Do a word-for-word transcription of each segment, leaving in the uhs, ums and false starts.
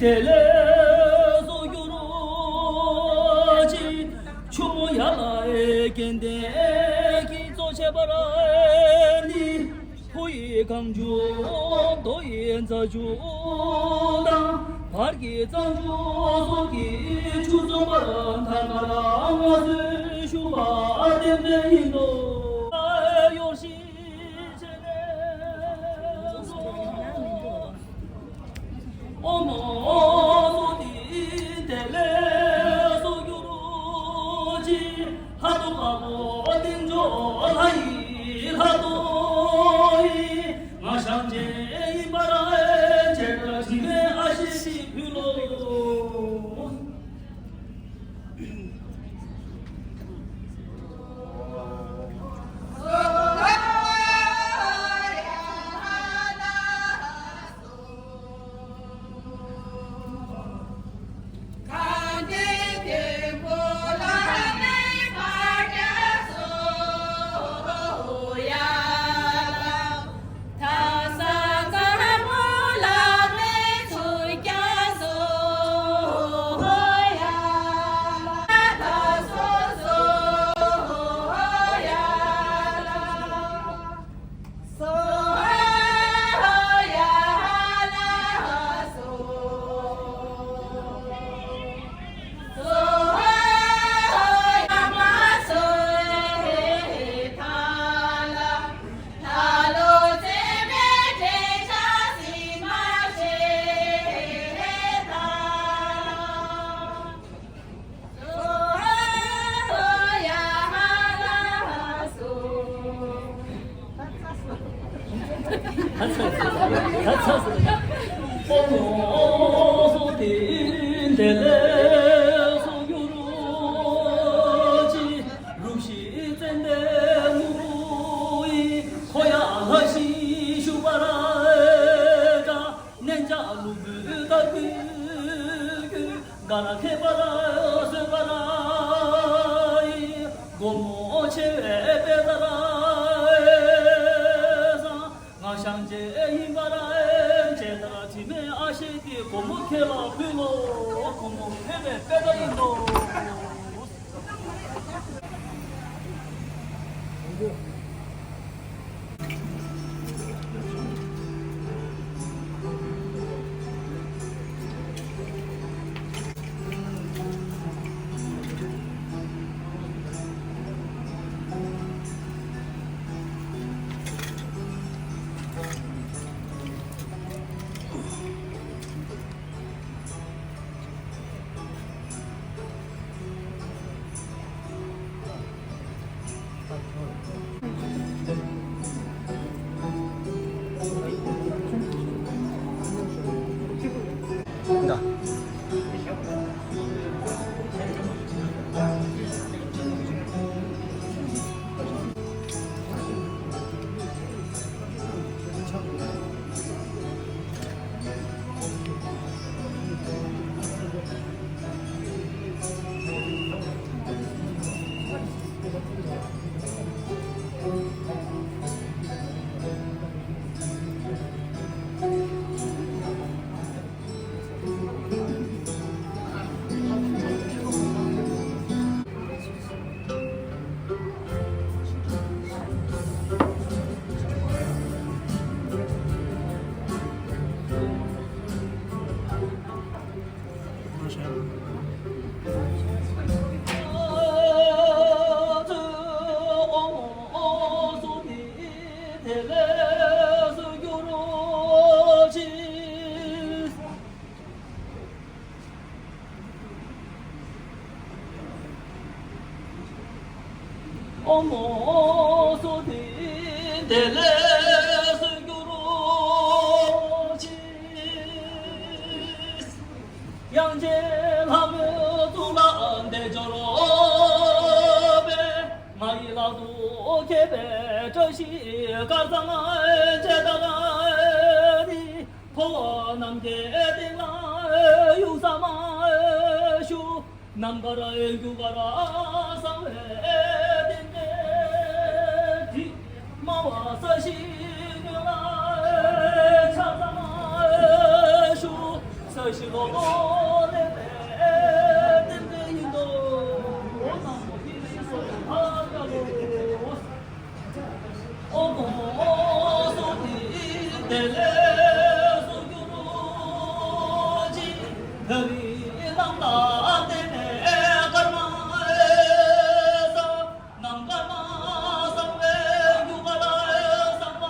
དེ་ལས་སུ་གྱུར་ཅིག་ཆུ་མོ་ཡ་ལ་སྐལ་ལྡན་གྱི་གཙོ་བྱས་པར་ནི། ཕོ་ཡི་གངས་ཆུ་མདོ་ཡི་རྫ་ཆུ་དང་། བར་གྱི་གཙང་ཆུ་སོགས་ཀྱི་ཆུ་ཚང་པར་མཐའ་མར་མངའ་གསོལ་ཞུ་བ་རྟེན་འབྲེལ་ཡིན་ནོ། ཡོ་ཤི་ཆེ་ནས། ཨོ་མོ་ཨོ་མོ་ཏི་དེ་ལས་སུ་གྱུར་ཅིག་ལྷ་དོ་ཨ་མོ་ཏིང་འཇོ་ལྷ་ཡི་ལྷ་དོ་ཡི། ང་ཞང་ཅེ་ཡིན་པར་ཅེ་དྲ་དྲི་མེད་ཨ་ཤེ་ཤི་ཕུལ་ལོ། ག་ར་མཁས་པ་ལ་བཟོད་པ་ལ་ཡི། སྒོ་མོ་ཆེ་བའི་དཔེ་ལྟར་བཟང་། ང་ཞང་ཅེ་ཡིན་པར་ཅེ་ལྟར་དྲི་མེད་ཨ་ཤེ་ཀྱི་སྒོ་མོ་ཁྱེད་ལ་ཕུལ་ལོ། སྒོ་མོ་མཁས་པའི་དཔེ་ལྟར་ཡིན་ནོ། ཨོ་མོ་སོ་ཏི་དེ་ལས་སུ་གྱུར་ཅིག་དབྱངས་ཅན་ལྷ་མོའི་གཙུག་ལག་དལ་འབྱོར་པས། ང་ཡི་ལག་ཏུ་ཁེལ་པའི་བཀྲ་ཤིས་དཀར་གཙང་ཅེས་བཏགས་ཏེ། འཁོར་བ་ནམ་མཁའི་སྟེང་ལ་གཡུག་ས་མ་ཞུ། ནམ་མཁར་རྒྱུ་སྐར་བཟང་བའི་སྟེང་ནས་བྲིས། དམའ་བ་ས་གཞི་ངོས་ལ་ཆགས་ས་མ་ཞུ། ས་གཞི་ལོག་ ད་རིང་ནམ་མཁའ་ལ་བརྟེན་ནས་སྐར་མ་བསགས། ནམ་མཁའ་ལ་བསགས་པའི་རྒྱུ་སྐར་བསགས་པ་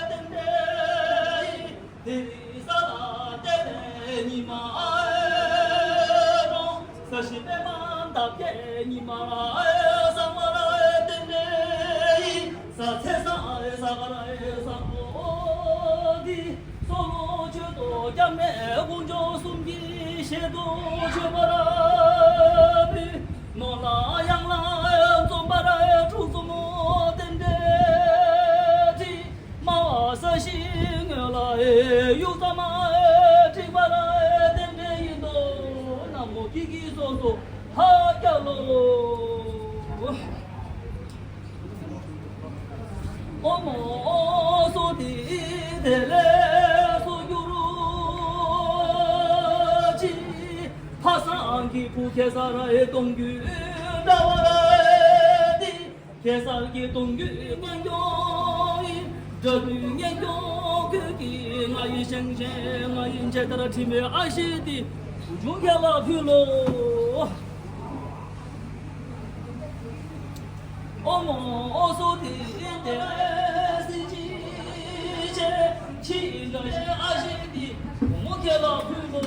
རྟེན་འབྲེལ་ཡིན། དེ་རིང་གཟའ་ལ་བརྟེན་ནས་ཉི་མ་འོད་འབར། གཟའ་བཞི་པད་མ་འདབ་བརྒྱད་ཉི་མ་བསགས་པ་རྟེན་འབྲེལ་ཡིན། གཟའ་ཚེས་བཟང་གཟའ་སྐར་བཟང་པོ་འདི། སྲོག་ལོ་མཆོད་དོ་སྐྱབས་གནས་དཀོན་མཆོག་གསུམ་གྱི་ཞལ་དུ་མཆོད་པར་འབུལ། ནོར་ལ་གཡང་ལ་འཛོམས་པར་གྲོགས་འཛོམས་རྟེན་འབྲེལ་འགྲིག། སྨྲ་བ་ས་གཞི་ངོས་ལ་གཡུག་ཙམ་འགྲིག་པར་རྟེན་འབྲེལ་ཡིན་ཏོ། ན་མོ་ཀི་ཀི་སོ་སོ་ཧ་ཀྱ་ལོ་ལོ། ཨོཾ་ཨོ་སོ་ཏི་དེ་ལས་སུ་གྱུར་ཅིག། ཕ་སངས་ཀྱི་བུ་གེ་སར་གདུང་རྒྱུད་འདྲ་བར་ཏེ། གེ་སར་གྱི་གདུང་རྒྱུད་དཀོན་མཆོག་ཡིན། འགྲོ་དོན་ངེས་མཆོག་ཁྱོད་ཀྱིས་ང་ཡི་ཞིང་ཆེན་ང་ཡི་མཇལ་དར་འཁྲི་མེད་ཨ་ཤེ་ཏི་བུ་ཆུང་ཁྱེད་ལ་ཕུལ་ལོ། ཨོཾ་ཨོ་སོ་ཏི་ཏེ་སི་ཅི་ཆེ་ཆི་འདྲ་ཞེ་ཨ་ཤེ་ཏི་བུ་མོ་ཁྱེད་ལ་ཕུལ་ལོ།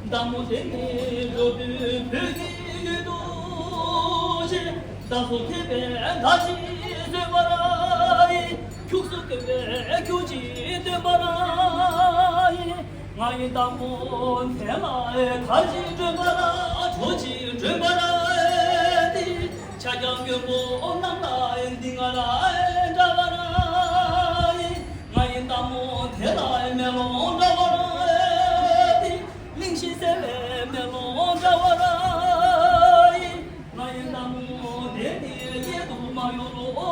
མདའ་མོ་དེ་ནི་འགྲོ་དུས་བོད་ཀྱི་ཡུལ་དུ་ཆེ། མདའ་སོགས་མཁས་པའི་མདའ་གཅིག་བཟོས་པ་ར་ཡིན། ཁྱུག་ཙམ་བཀོད་པའི་ཁྱུ་གཅིག་བཏོན་པ་ར་ཡིན། ང་ཡི་མདའ་མོ་དེ་ལ་གར་གཅིག་སྒྲོན་པ་ར་གྲོ་གཅིག་སྒྲོན་པ་ར་ཡིན། ཕྱག་རྒྱ་མགོན་པོ་རྣམས་ལ་འདི་ང་ལ་འདྲ་བ་ར་ཡིན། ང་ཡི་མདའ་མོ་དེ་ལ་མེ་ལོང་འདྲ་བ་ར་ཡིན། གླིང་བཞི་གསལ་བའི་མེ་ལོང་འདྲ་བ་ར་ཡིན། ང་ཡི་མདའ་མོ་དེ་ནི་གཡས་དུ་མ་ཡོང་ལོ་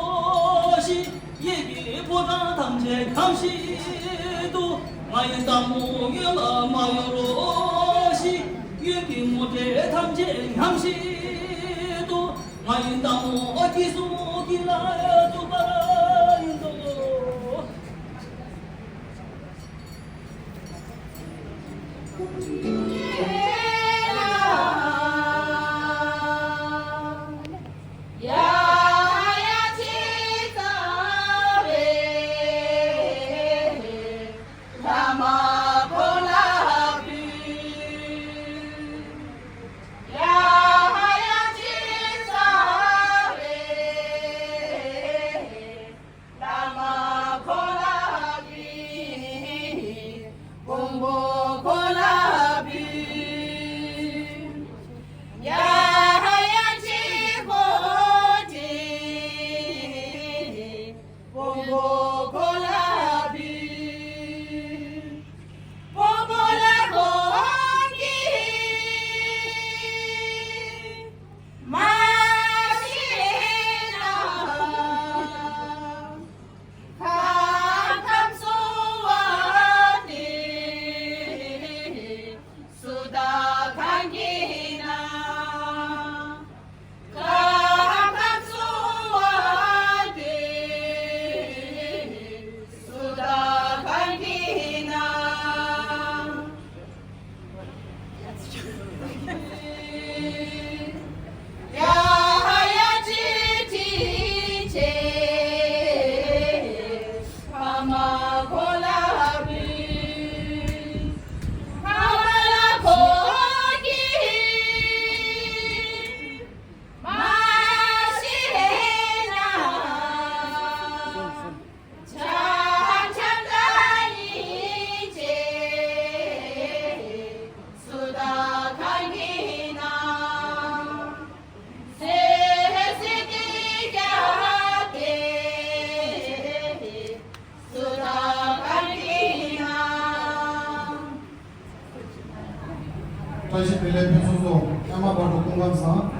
ཞིག། གཡས་ཀྱི་ཕོ་བྲང་ཐམས་ཅད་ཉམས་ཤིག་ཏུ། ང་ཡི་མདའ་མོ་གཡོན་ལ་མ་ཡོང་ལོ་ཞིག། གཡོན་གྱི་མོ་ཊའི་ཐམས་ཅད་ཉམས་ཤིག་ཏུ། ང་ཡི་མདའ་མོ་སྐྱིད་སོང་སྐྱིད་ལ་བཙུགས་པ་ཡིན་ཏོ།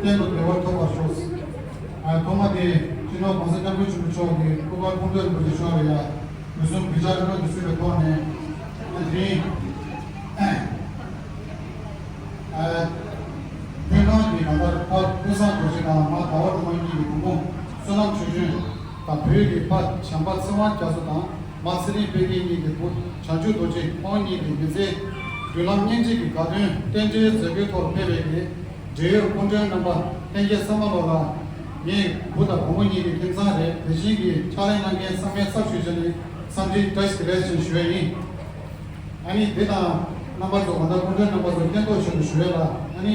གཏན་དུ་བདེ་བ་ཐོབ་པར་ཤོག། ཨ། ཐོག་མ་དེ་སྤྱི་ནོར་༸གོང་ས་༸སྐྱབས་མགོན་ཆེན་པོ་མཆོག་གི་སྐུ་པར་ཕུར་འདེགས་རིན་པོ་ཆེ་མཆོག་ལ་ཡང་དུས་གསུམ་གུས་ཕྱག་རིམ་གྲོ་དེ་ཞུས་པའི་ཐོག་ནས། ཨ། དེ་རིང་ཨ། ཐེངས་གང་གི་ང་ལྟར་ཕར་ཀུན་བཟང་རྡོ་རྗེ་དང་མ་ཟླ་བ་སྒྲོལ་མ་གཉིས་ཀྱི་བུ་མོ་བསོད་ནམས་ཆོས་སྒྲོན་དང་། བོད་ཀྱི་ཕ་བྱམས་པ་ཚེ་དབང་རྒྱ་མཚོ་དང་མ་ཚེ་རིང་དཔལ་རྒྱལ་གཉིས་ཀྱི་བུ་བྱང་ཆུབ་རྡོ་རྗེ། ཁོང་གཉིས་ཀྱི་མི་ཚེའི་མདུན་ལམ་སྙིང་རྗེ་གི་དགའ་སྟོན་རྟེན་འབྲེལ་མཛད་སྒོའི་ཐོག་ཕེབས་པའི་གི་འབྲེལ་ཡོད་སྐུ་མགྲོན་རྣམ་པ་ལྷན་རྒྱས་ཚང་མ་ལོ་ལ། ངའི་བུ་དང་བུ་མོ་གཉིས་ཀྱི་ཁྱིམ་ཚང་རེད། དེ་བཞིན་གྱི་ཕྱག་ལས་གནང་མཁན་ཚང་མའི་ཚབ་ཞུས་བྱས་ནས་འཚམས་འདྲིའི་བཀྲ་ཤིས་བདེ་ལེགས་ཞེས་ཞུ་ཡ་ཡིན། ཨ་ནི་དེ་དང་རྣམ་པ་ཚོ་གང་ལྟར་སྐུ་མགྲོན་རྣམ་པ་ཚོ་མཁྱེན་རྟོགས་ཆེད་དུ་ཞུ་ཡས་ལ། ཨ་ནི་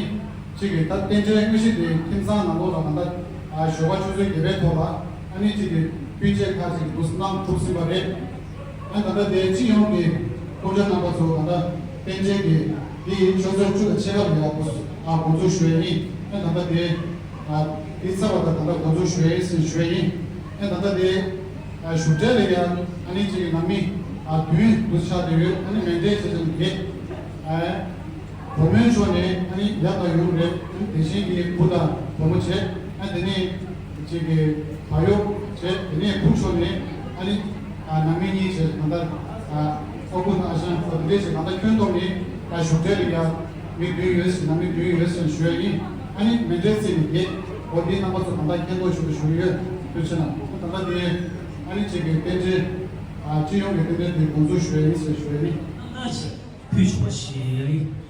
གཅིག་གིས་ད་རྟེན་འབྲེལ་དངོས་གཞི་དེ་ཁྱིམ་ཚང་ནང་ལོགས་ལ་གང་ལྟར། ཨ། ཞོགས་པ་ཆུ་ཚོད་བརྒྱད་པའི་ཐོག་ལ། ཨ་ནི་གཅིག་གིས་སྤུན་མཆེད་ཁག་ཅིག་གིས་འདུག་སེ་གནང་ཐུབ་ཟིན་པ་རེད། ཨ། ད་ལྟ་དེ་སྤྱི་ཡོངས་ཀྱི་སྐུ་མགྲོན་རྣམ་པ་ཚོ་གང་ལྟར་རྟེན་འབྲེལ་གྱི་དེ་ཡི་ཆུ་ཚོད་བཅུ་དང་ཕྱེད་ཀ་ལ་ཡར་འགོ་ཚུགས། ཨ། འགོ་འཛུགས་ཞུ་ཡས་ཡིན། ཨ། ད་ལྟ་དེ། ཨ། དེ་ཚར་བ་དང་ད་ལྟ་འགོ་འཛུགས་ཞུ་ཡས་ཡིན་ཟེར་ཞུ་ཡས་ཡིན། ཨ། ད་ལྟ་དེ། ཨ། བཞུགས་གྲལ་ལ་ཡ་ཨ་ནི་གཅིག་ནང་མི། ཨ། བདུན་འདུག་ཆགས་བསྡད་ཡོད། ཨ་ནི་མཎྜལ་བྱེད་མཁན་བརྒྱད། ཨ། བུ་མོའི་ཕྱོགས་ནས་ཨ་ནི་ཡབ་དང་ཡུམ་རེད། ཨ་ནི་དེ་བཞིན་གྱི་བུ་དང་བུ་མོ་བྱས། ཨ། དེ་ནས་གཅིག་གི་བག་ཡོད་བྱས། དེ་ནས་བུ་ཕྱོགས་ནས་ཨ་ནི། ཨ། ནང་མི་གཉིས་བྱས། གང་ལྟར། ཨ། ཨ་ཁུ་དང་ཨ་ཞང་ཚོ་དེ་འདྲས་བྱས། གང་ལྟར་ཁྱོན་བསྡོམས་ནས། ཨ། བཞུགས་གྲལ་ལ་ཡ་མི་བདུན་ཡོད་ཟེར། ནང་མི་བདུན་ཡོད་ཟེར་ཞུ་ཡ་ཡིན། ཨ་ནི་མཎྜལ་རྩིས་ནི་བརྒྱད། འོ་འདི་རྣམ་པ་ཚོ་གང་ལྟར་མཁྱེན་རྟོགས་ཞུ་དུ་ཞུ་ཡོད། ཐུགས་རྗེ་ཆེ་གནང་། ད་ལྟ་དེ་ཨ་ནི་གཅིག་གི་རྟེན་འབྲེལ། ཨ། སྤྱི་ཡོངས་ཀྱི་རྟེན་འབྲེལ་དེ་འགོ་འཛུགས་ཞུ་ཡ་ཡིན་ཟེར་ཞུ་ཡ་ཡིན། ཕུལ་ཆོག་པ་ཞིག་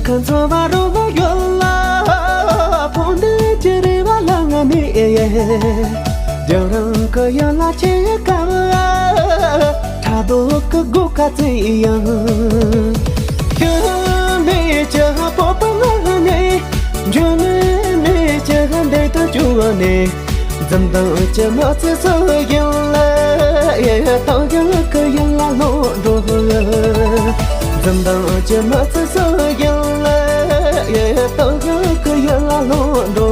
ཁ་འཚོ་བ་རོ་བ་ཡོད་ལ། ཕོ་འདི་ཅི་རེ་བ་ལ་ང་ནི་ཨེ་ཡེ། རྒྱང་རིང་གི་ཡུལ་ལ་ཆེ་ཡི་ཀ་བ། ཁྲ་རྡོ་གི་སྒོ་ཁ་ཚེ་ཡང་། ཁྱོད་མེད་ཀྱི་སྤོབས་པ་ང་ནི། འཇོན་མེད་ཀྱི་འདས་དུ་བཅུག་བ་ནས། འཛུམ་མདངས་ཀྱི་མི་ཚེ་སུ་ཡིན་ལ། ཡེ་ཏོག་ཡང་གི་ཡིན་ལ་ལོག་འགྲོ། འཛུམ་མདངས་ཀྱི་མི་ཚེ་སུ་ཡིན་ལ། ཡེ་ཏོག་ཡང་གི་ཡིན་ལ་ལོག་འགྲོ།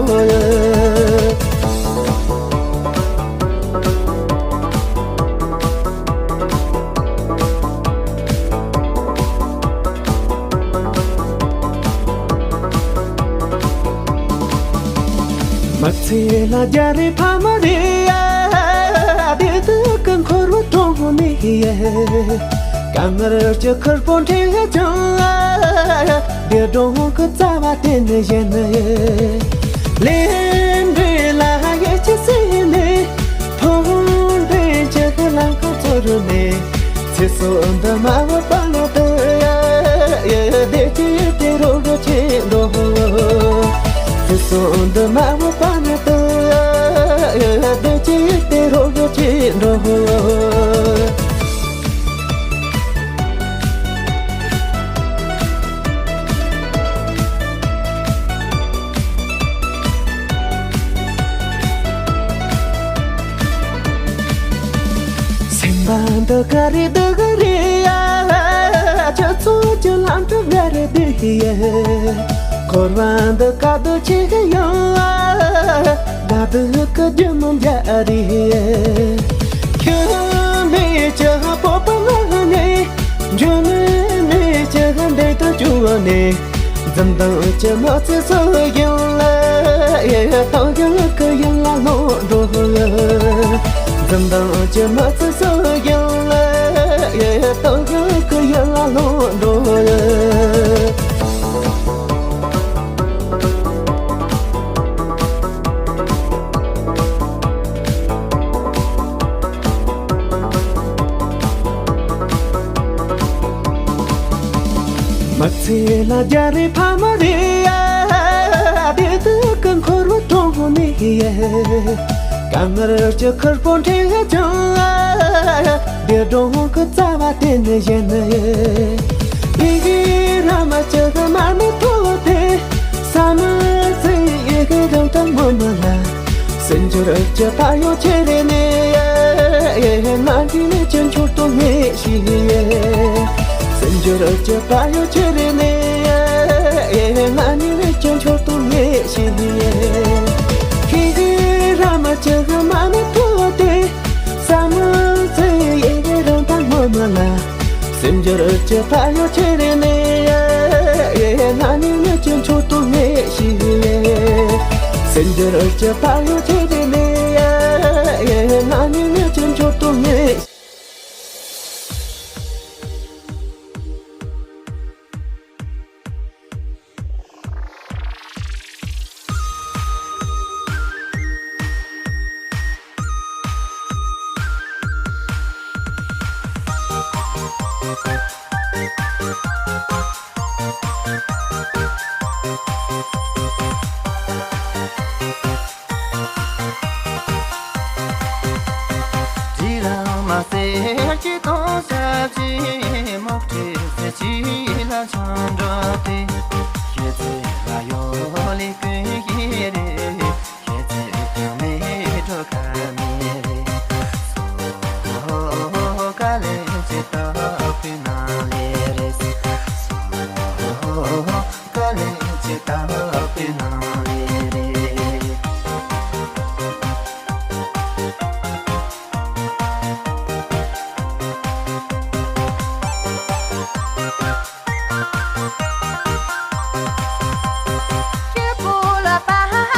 མི་ཚེ་ལ་རྒྱ་རེ་ཕ་མ་རེ། བདེ་སྡུག་གི་འཁོར་བ་གྲོང་ནས། དཀའ་ངལ་གྱི་ཁུར་པོ་འཁྲིད་ཀྱང་། བདེ་སྒྲུང་གི་རྩ་བ་དེ་ནས་བཞིན། ལས་འབྲས་ལ་ཡིད་ཆེས་ཟིན་ནས། ཕུགས་འདུན་གྱི་ལམ་ཁ་བཙུགས་ནས། ཚེ་སྲོག་འདི་མ་བུ་པ་ནི་དུ། བདེ་སྐྱིད་དེ་རོགས་རོགས་ཆེ་འགྲོ། ཚེ་སྲོག་འདི་མ་བུ་པ་ནི་དུ། བདེ་སྐྱིད་དེ་རོགས་རོགས་ཆེ་འགྲོ། སེམས་པ་འདི་ག་རེ་འདི་ག་རེ་ཡ། ཁྱོད་ཚོ་ཀྱི་ལམ་དུ་ག་རེ་འདི་ཡ། འཁོར་བ་འདི་ག་དུ་ཆེ་གི་ཡང་། དགའ་སྡུག་གི་རྒྱུ་མི་འདྲ་རེད། ཁྱོད་མེད་ཀྱི་སྤོབས་པ་ང་ནས། འཇོན་མེད་ཀྱི་འདས་དུ་བཅུག་ནས། འཛུམ་མདངས་ཀྱི་མི་ཚེ་སུ་ཡིན་ལ། ཡེ་ཏོག་ཡང་གི་ཡིན་ལ་ལོག་འགྲོ། འཛུམ་མདངས་ཀྱི་མི་ཚེ་སུ་ཡིན་ལ། ཡེ་ཏོག་ཡང་གི་ཡིན་ལ་ལོག་འགྲོ། མི་ཚེ་ལ་རྒྱ་རེ་ཕ་མ་རེ། བདེ་སྡུག་གི་འཁོར་བ་གྲོང་ནས། དཀའ་ངལ་གྱི་ཁུར་པོ་འཁྲིད་ཀྱང་། བདེ་སྒྲུང་གི་རྩ་བ་དེ་ནས་བཞིན། ཡི་གེ་ར་མ་ཅི་གི་མ་ནི་ཐོག་དེ། ས་མ་ཚེ་ཡི་གེ་རང་དང་མོ་མ་ལ། སེམས་འགྱུར་གྱི་ཕ་ཡོ་ཆེ་རེ་ནས། ང་འདི་ནས་ཅི་འཆོར་དུ་ངེས་ཤིག་ཡེ། སེམས་འགྱུར་གྱི་ཕ་ཡོ་ཆེ་རེ་ནས། ང་འདི་ནས་ཅི་འཆོར་དུ་ངེས་ཤིག་ཡེ། ཁྱེད་ཀྱི་ར་མ་ཅི་གི་མ་ནི་ཐོག་དེ། ས་མ་ཚེ་ཡི་གེ་རང་དང་མོ་མ་ལ། སེམས་འགྱུར་གྱི་ཕ་ཡོ་ཆེ་རེ་ནས། ང་ནི་ནི་ཅི་འཆོར་དུ་ངེས་ཤིག་ཡེ། སེམས་འགྱུར་གྱི་ཕ་ཡོ་ཆེ་རེ་ནས། ང་ནི་ནི་ཅི་འཆོར་དུ་ངེས། དྲི་ར་མ་སེར་གྱི་དོང་ཞབས་ཀྱི་མོག་དྲི་སེར་གྱི་ལ་ཆང་འགྲོ་སྟེ། ཁྱེད་ཚེ་ལ་ཡོད་ལེ་ཀུན་གྱི་རེད། ཁྱེད་ཚེ་ཀྱང་མེད་འགྲོ་ཁ་མེད་རེད། སོ་ག་ལེ་ཅི་ཏོག་པི་ན་ལེ་རེད། སོ། དཀའ་ལས་ཅི་ལྟ་བུའི་ནང་ལས་རེད། སྐྱེས་བུ་ལ་པ་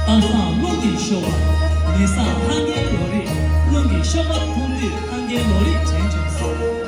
སྟག་བཟང་རླུང་གིས་ཤོར་བ། མི་བཟང་ལྷ་ངན་ལོ་རེད། རླུང་གིས་ཤོར་བ་མཐོང་དུས་ལྷ་ངན་ལོ་རེད་དྲན་བྱུང་སོང་།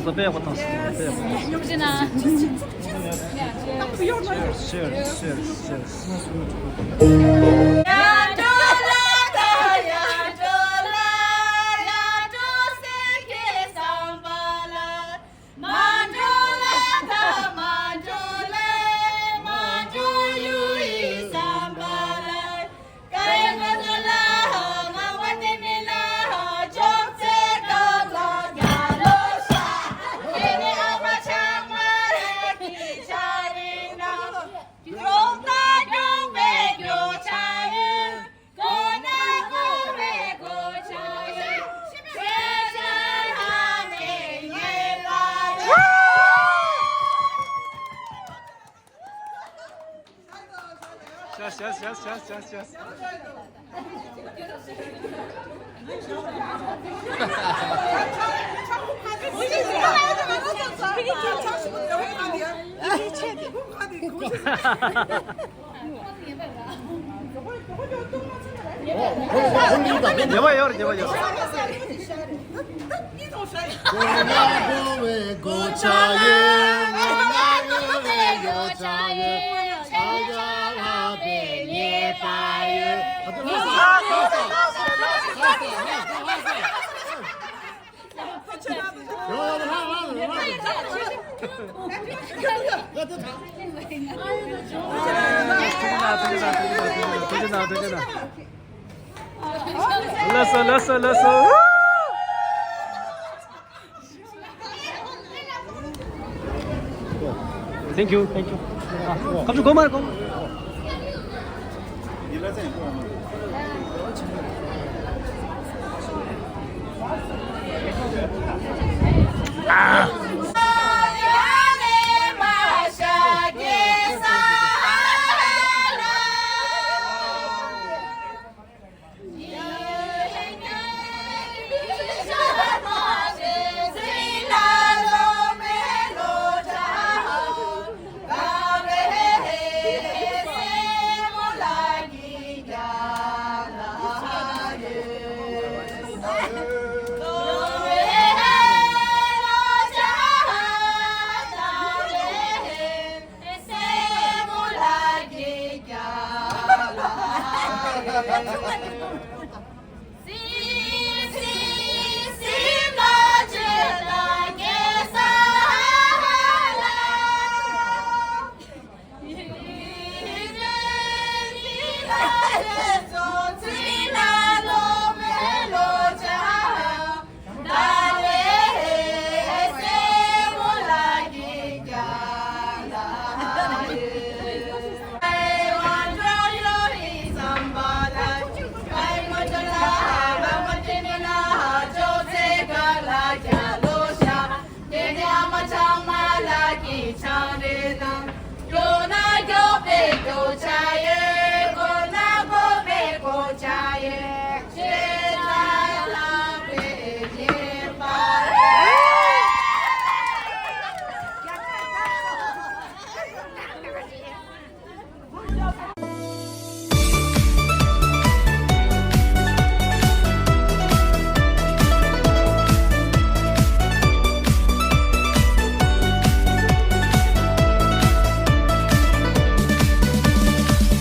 ཟོ་པའི་གོ་དང་ཟོ་པའི་གོ། སྙོམས་ཞིག་ན། Sure, sure, sure. Сейчас, сейчас, сейчас, сейчас. ཉེ་བ་ཡོད་རེད། ཉེ་བ་ཡོད་རེད། ལགས་སོ། ལགས་སོ། ལགས་སོ། Thank you, thank you. ཁ་ཆུ་གོ་མ་གོ།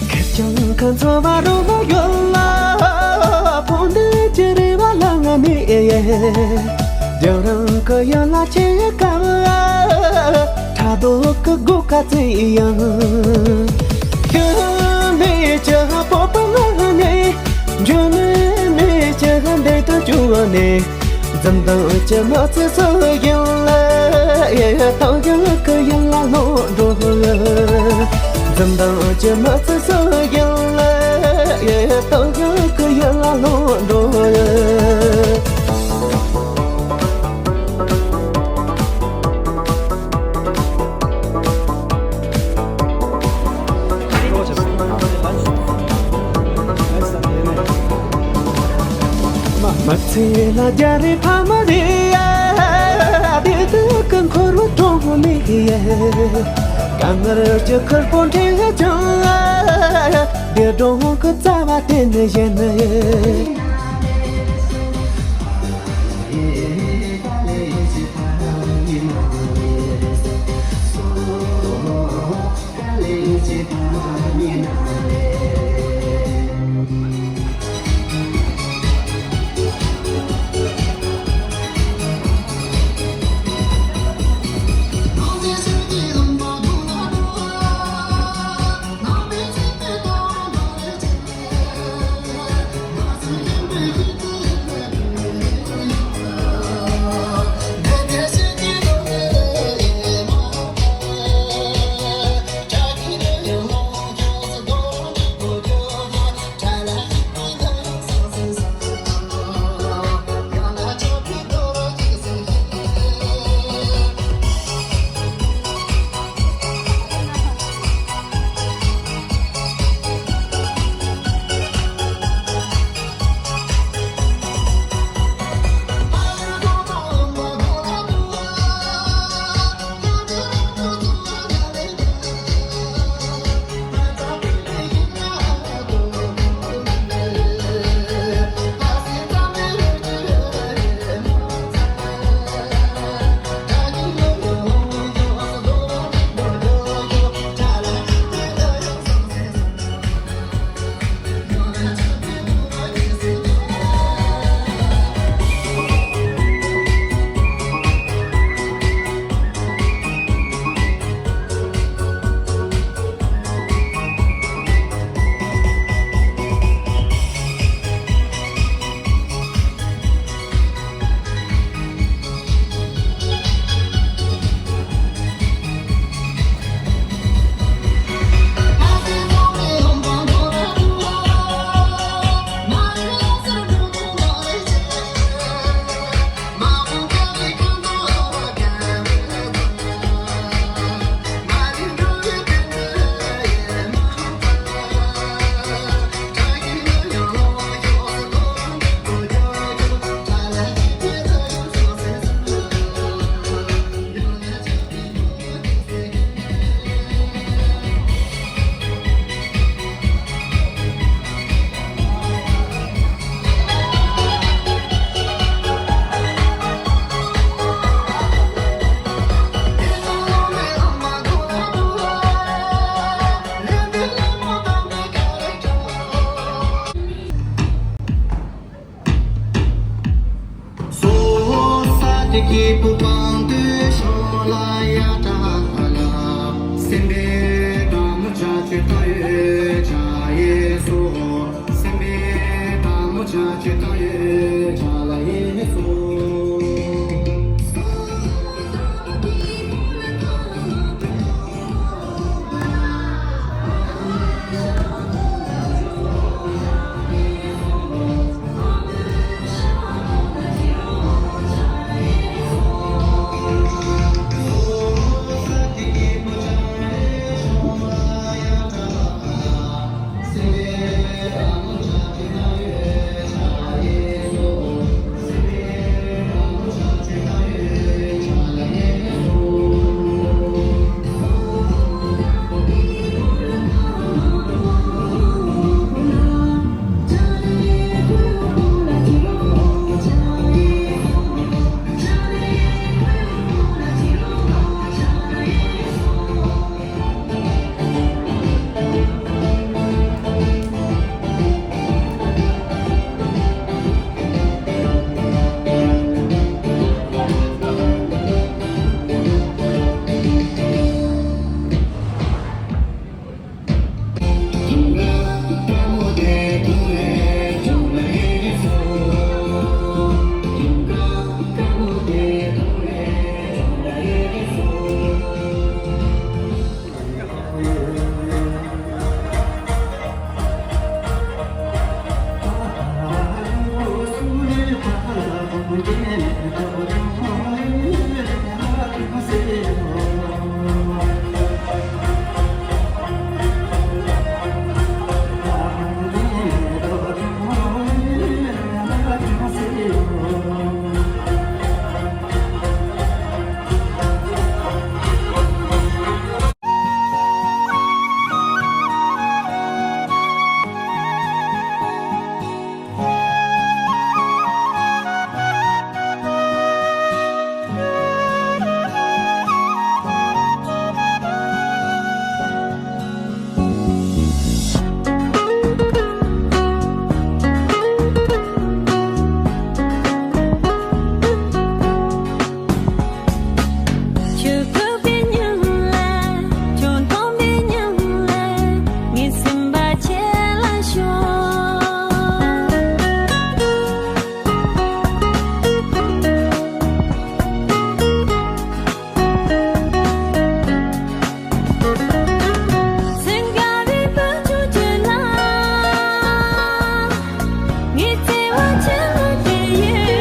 ཁེར་རྐྱང་གི་འཚོ་བ་རོལ་ཡོད་ལ། ཕོ་འདི་ཅི་རེ་བ་ལ་ང་ནི་ཨེ། རྒྱང་རིང་གི་ཡུལ་ལ་ཆེ་ག་ཕྲག་དོག་གི་སྒོ་ཁ་ཚེ་ཡང་། ཁྱོད་མེད་ཀྱི་སྤོབས་པ་ངང་ནས། འཇོན་ནུས་མེད་ཀྱི་འདས་དུ་བཅུག་ནས། འཛུམ་མདངས་ཀྱི་མི་ཚེ་སུ་ཡིན་ལ། ཡེ་ཐང་ཡང་གི་ཡིན་ལ་ལོག་འགྲོ། འཛུམ་མདངས་ཀྱི་མི་ཚེ་སུ་ཡིན་ལ། ཡེ་ཐང་ཡང་གི་ཡིན་ལ་ལོག་འགྲོ། མི་ཚེ་ལ་རྒྱ་རེ་ཕ་མ་རེ་ཡ། བདེ་སྡུག་གི་འཁོར་བ་གྲོང་མི་ཡ། དཀའ་ངལ་གྱི་ཁུར་པོ་འདྲེན་ཀྱང་། བདེ་སྡུག་གི་རྩ་བ་དེ་ནི་གཞན། སྐྱེས་བུ་དཔང་དུ་ཤོག་ལ་ཡ་ཏྲ་ཧ་ལ། སེམས་དཔའི་བདག་མོ་བྱ་བྱེད་ད་ཡོད་བྱ་ཡེ་སོ། སེམས་དཔའི་བདག་མོ་བྱ་བྱེད་ད་ཡོད་བྱ་ལ་ཡེ་སོ། ཆོས་འཁོར་གྱི་ཉམས་ལེན། ཆོས་སྟོན་པའི་ཉམས་ལེན། ངའི་སེམས་པ་ཁྱེད་ལ་ཤོག་སེང་གེ་རིན་པོ་ཆེ་ཁྱེད་ལ། ངའི་བརྩེ་བ་ཁྱེད་ལ་སྟེར་ཡོད།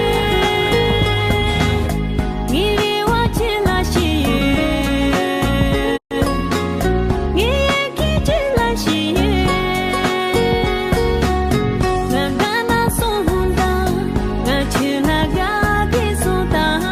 ངའི་རེ་བ་ཁྱེད་ལ་བྱས་ཡོད། ངའི་ཡི་གེ་ཁྱེད་ལ་བྱས་ཡོད། ང་དགའ་ན་སོང་དང་། ང་ཁྱེད་ལ་དགའ་སྟེ་སོང་དང་།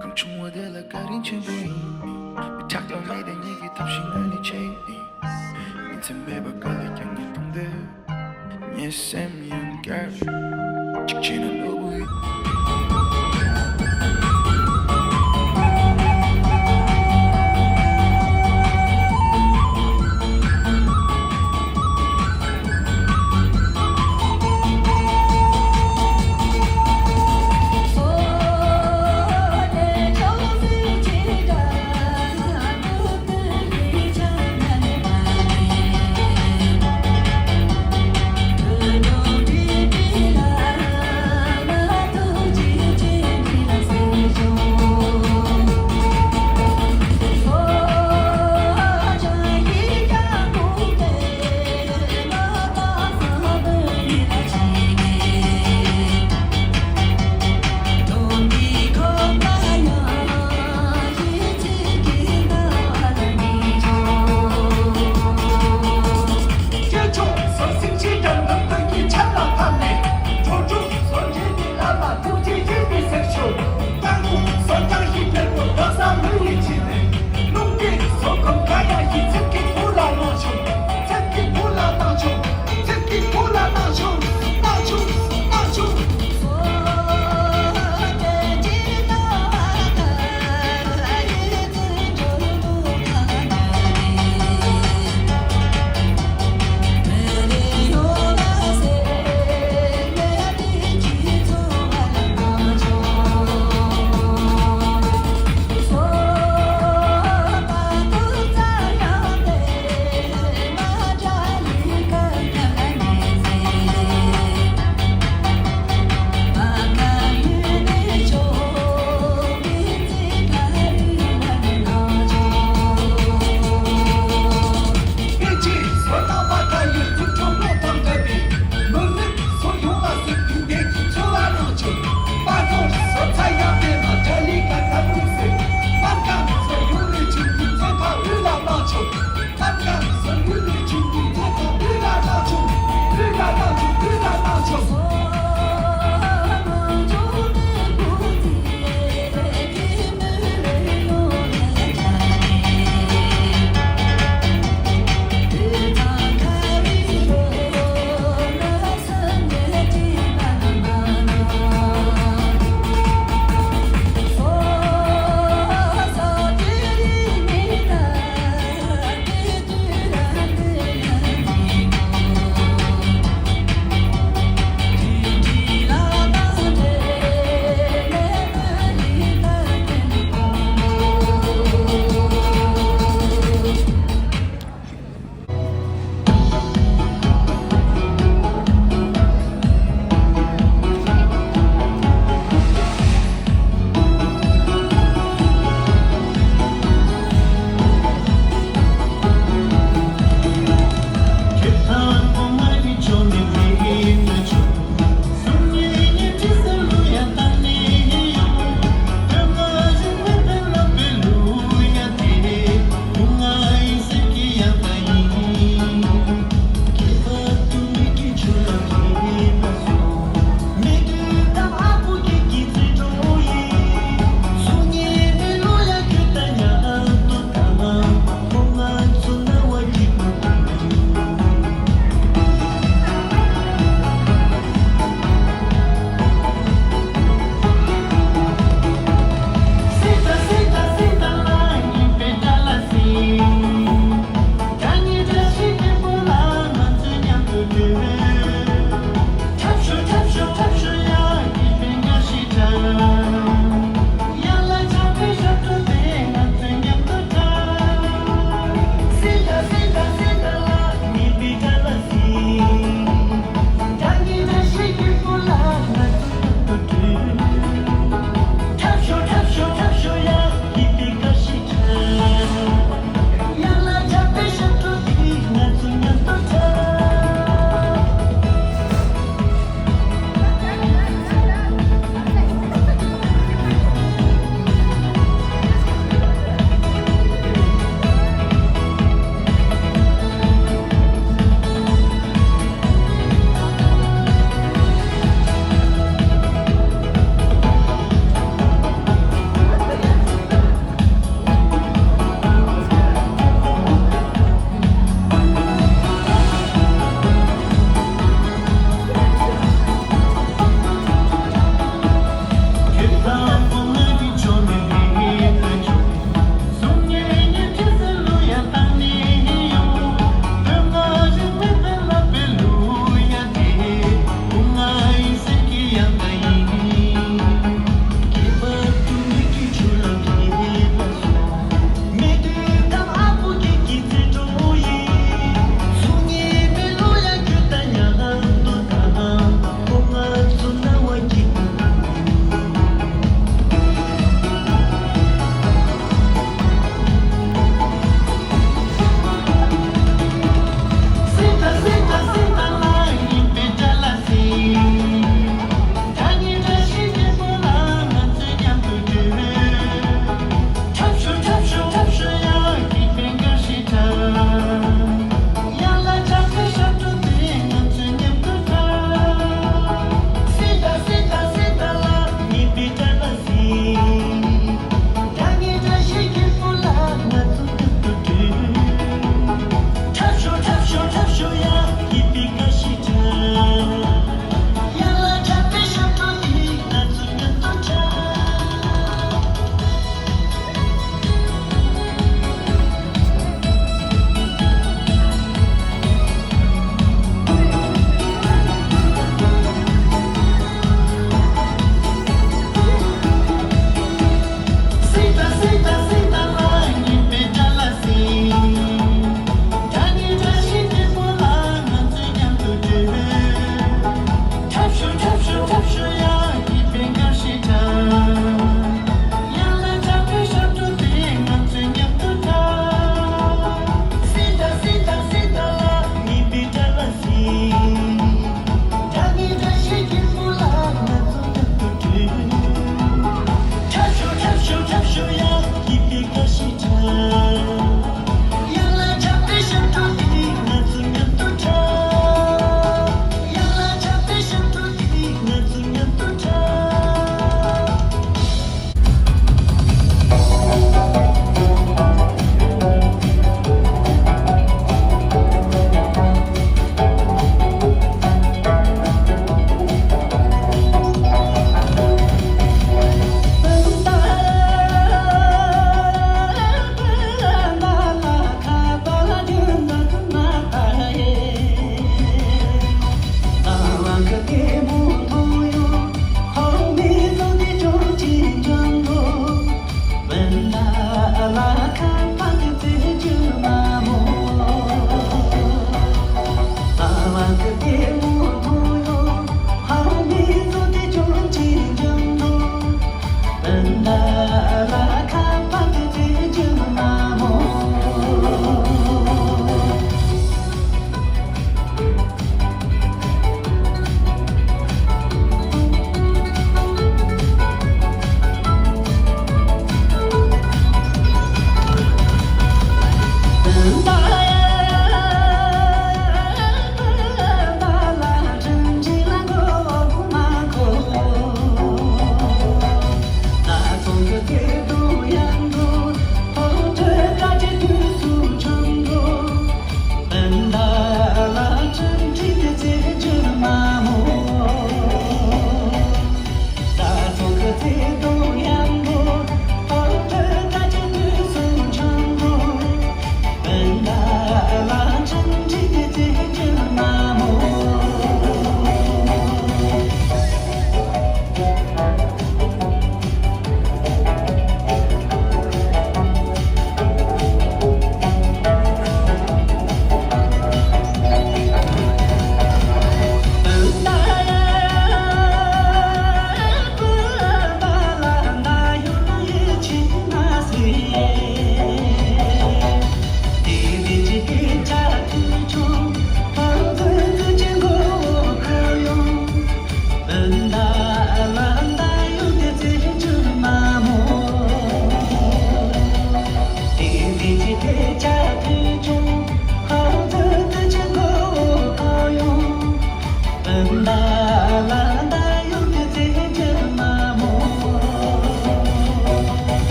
གང་བྱུང་བ་དེ་ལ་བཀའ་དྲིན་ཆེན་པོ་ཡིན། མི་ཆགས་ཐོག་མེད་དེ་ཉིད་ཀྱི་ཐབས་ཤེས་ངོས་ནས་བྱས་ཡིན། ཉིན་མཚན་མེད་པར་དཀའ་ལས་ཀྱང་ངས་གཏོང་འདོད། ངའི་སེམས་ཡང་བསྐྱར་གཅིག་བྱས་ན་ནོར་བུ་ཡིན།